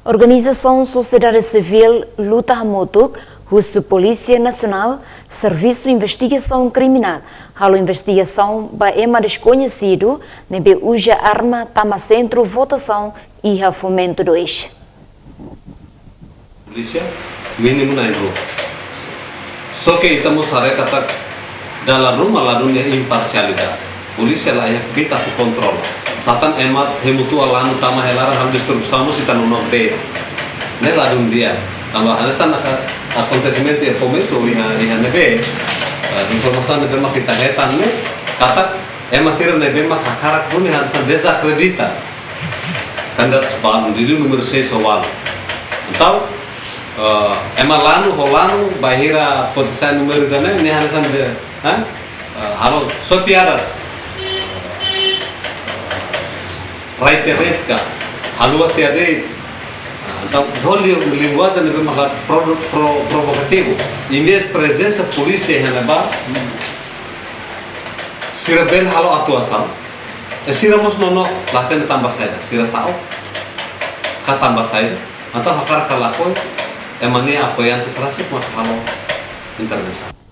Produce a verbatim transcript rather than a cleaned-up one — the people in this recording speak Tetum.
Organizasaun sosiedade sivíl luta hamutuk husu Polísia Nasionál, Servisu Investigasaun Kriminál, halo investigasaun ba ema deskoñesidu ne'ebé uza arma tama sentru votasaun iha Fomento dois. Polísia mínimu na'in-rua. Só ke ita mós haree katak dala ruma ladún iha imparsialidade. Polísia la iha kbiit atu kontrola. Sá tan ema hemu tua lanu tama hela laran halo destruisaun mós ita nonook de'it. Ne'e ladún di'ak. Tanba hanesan akontesimentu iha Fomento iha, iha ne'ebé, eh, informasaun ne'ebé mak ita hetan ne'e, katak ema sira ne'ebé mak hakarak duni hanesan dezakredita kandidatu balun, liuliu númeru seis ho ualu. Entaun, eh, ema lanu ho lanu, bainhira foti sai númeru ida-ne'e, nia hanesan de, ha? Eh, halo só piadas. Rai tiha de'it ka, haluha tiha de'it. Entaun, ho li-, linguajen ne'ebé mak pro-, pro-, provokativu. Em vez prezensa polísia iha ne'ebá, sira bele halo atuasaun. I sira mós nonook la hatene tanba saida. Sira ta'uk ka tanba saida. Entaun hakarak ka lakohi, ema nia apoiantes rasik mak halo intervensaun.